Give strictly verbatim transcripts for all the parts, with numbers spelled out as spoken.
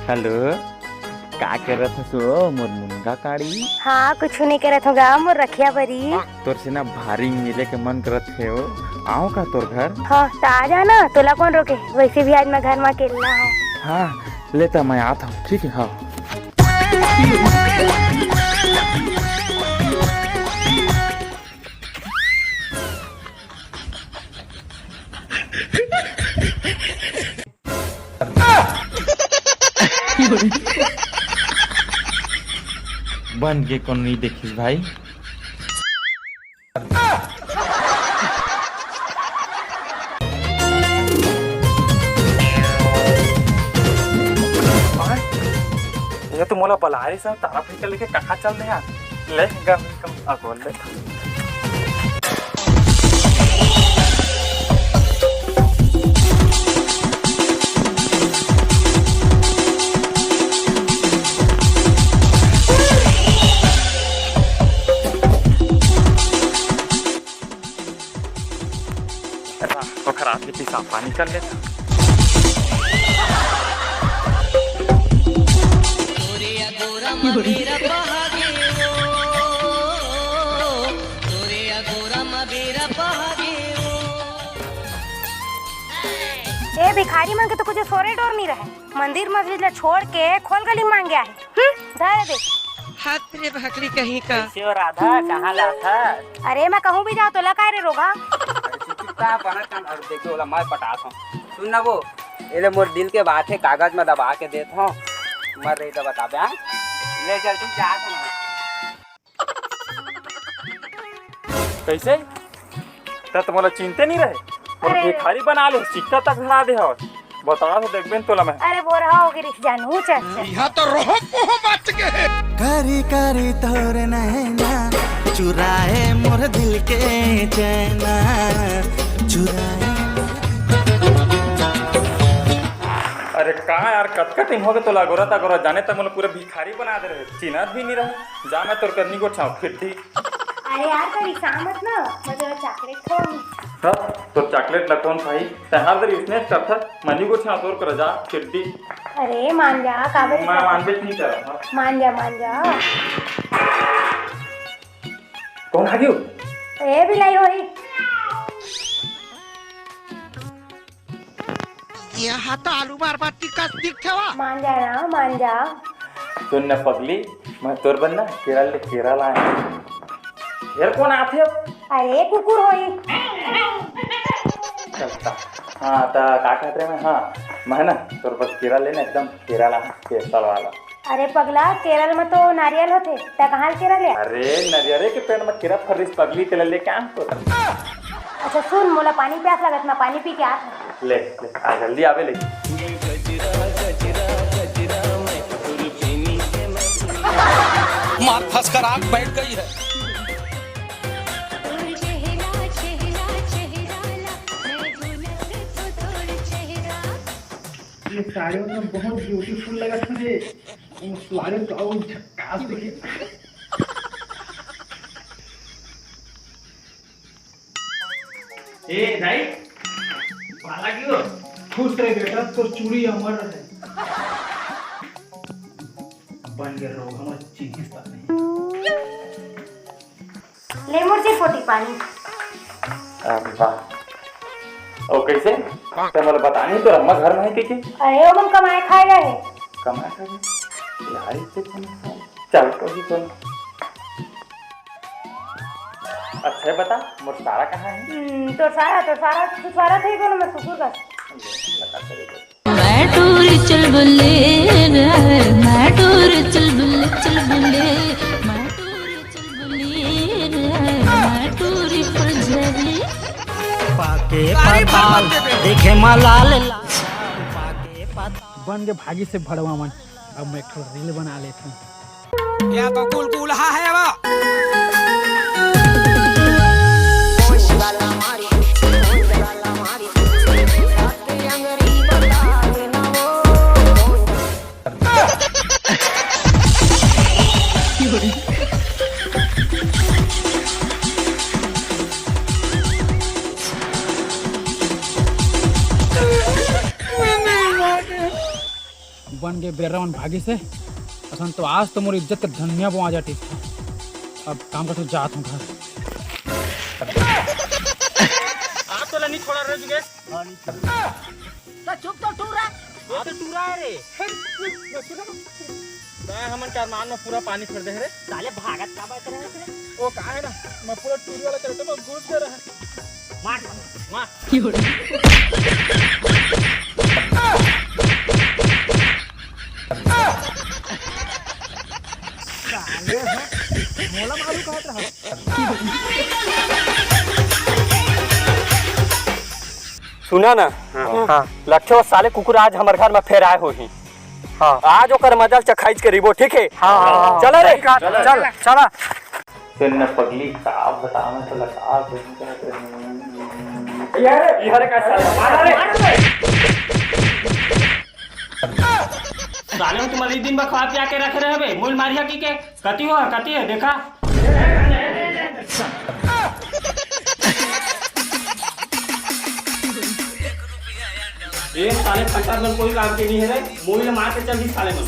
Hello, का करत हस ओ मोर मुनगा काड़ी? हाँ, कुछु नइ करत हों गा मोर रखिया बरी। तोर से ना भारी मिले के मन करत हे ओ, आंव का तोर घर? हाँ, त आ जा ना, तोला कोन रोके? वइसे भी आज मैं घर म अकेल्ला हंव। हाँ, ले त मैं आत हंव, ठीक हे, हाँ। बन के कोनो नइ देखिस भाई। ये तो मोला बलारिस, तारा फेंक लेके कहाँ चल दे यार। ले गा, अगोल ले। रा, ओखर आगे पेशाब पानी कर लेता। ए भिखारी मन के तो कुछ सोरे डोर नहीं रहे। मंदिर मस्जिद ला छोड़ के खोल गली मांगे आहे। हम्म, धर दे। हाथ रे भकरी कहीं का। कैसे हो राधा, कहाँ लाथा? अरे मैं कहूँ भी जाओ तो लकाय रे रोगा। अरे चुप चुप का बना काम, अरे देखो ओला मैं पटात हूँ। सुन ना वो, एले मोर दिल के बात हे, कागज में दबा के देत हूँ। मर रही तो बताबे, हाँ? ले चल तू जा। कैसे? त तो मोला चिंते नहीं रहे। मोला अरे। भिखारी बना ले, सिक्का तक धरा दे हवस। बता तो देखबे न तोला मैं। अरे बोरहा हो गिरिस जानू, चल, चल। यहाँ तो रोह पोह मच गए। कारी कारी तोर नैना चुराए मोर दिल के चैना, चुराए। अरे का यार, कतका टाइम हो गए तोला अगोरत अगोरत, जाने त मोला पूरा भिखारी बना दे रहे, चिन्हत भी नहीं रहे। जा मैं तोर करनी गोठियाव फिर ठीक। अरे यार, का रिसा मत ना, मैं तोला चॉकलेट खवाऊंगी। हाँ, तोर चॉकलेट ला कौन खाही? तैं हर दरी उसने करथस, मैं नहीं गोठियाव तोर कर जा फिर ठीक। अरे मान जा, काबर मैं रिसा? मानबे नहीं कर, हाँ। मान जा, मान जा। कौन आ गयो? ए बिलाई होही। ये हा तो आलू बार बार टिकस दिखथे वा। मान जा ना, मान जा। सुन न पगली, मैं तोर बर ना केरा ले केरा लाए। यार कौन आथे अब? अरे कुकुर होही। चलता। हाँ, त का कहत रहे मैं? हाँ, मैं ना तोर बर केरा लेना एकदम केरा ला, special वाला। अरे पगला, केरल में तो नारियल होथे, त कहाँ ले केरा ले? अरे नरियरे के पेड़ में केरा फर्रिस पगली, तेला लेके आन तो। अच्छा सुन, मोला पानी प्यास लगत, मैं पानी पी के आत हूँ। ले, ले, आ जल्दी आवे ले। मार फंस कर आग बैठ गई है। ये साड़ी में बहुत beautiful लगत हे। वो साड़ी तो और झक्कास दिखे। ए दाई, बाला क्यों? खुश रहे बेटा, तोर चूड़ी अमर रहे। बन गए रहो, हम चिन्हिस तक नहीं। ले मोर जी पोटी पानी। अरे वाह। ओ कैसे? ते मोला बतानी तो अम्मा घर में है के के? अरे ओमन कमाए खाए गए हैं। कमाए खाए गए? यार इतने कौन है? चल तो ही कौन। अच्छा ये बता, मोर सारा कहाँ है? हम्म, तोर सारा, तोर सारा, तोर सारा थे कोनो मैं सुकुर का। बता तेरे को। मैं टूरी चुलबुले रे, मैं टूरी चुलबुले, चुलबुले, मैं टूरी चुलबुले रे, मैं टूरी फुलझरी। पाके पताल देखे मा लाल लाल, पाके पताल। बन के भागी से भड़वा मन। अब मैं एक ठो reel बना लेथों। या तो कुल कुल हा है वा। बन ये बेर्रा मन भागिस हे, असन तो आज तो मोर इज्जत के धनिया बोआ जातिस। अब काम करथों, जात हूँ घर। आप तो ला नहीं छोड़ा रहे जुगेश। तो चुप तो टूरा। ये तो टूरा है रे। मैं हमन के अरमान में पूरा पानी फेर दे रे। साले भागत का बात रहे थे? वो का है ना, मैं पूरा टूरी वाला करते में घुस गया रहा। मार, मार। सुना ना, हाँ। लखे वो साले कुकुर आज हमर घर में फेर आए होही। हाँ। आज ओकर मजा ल चखाइच के रहिबो, ठीक है? हाँ, हाँ, हाँ। चला रे। सही कहा, चला। चल, चला। तेन पगली का बतावे तो लगा दे। यार, यार का साला मारा रे। साले हो तुम्हारे दिन भर खवा पिया के रखे रहे बे, मुल मारिया की के कति हो, कति है, देखा। ए साले, फंटा मन कोई काम के नहीं है रे, मुल मार के चल दी साले मन।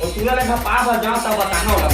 और तूने लगा पाप भर जाओ तब बताना होगा।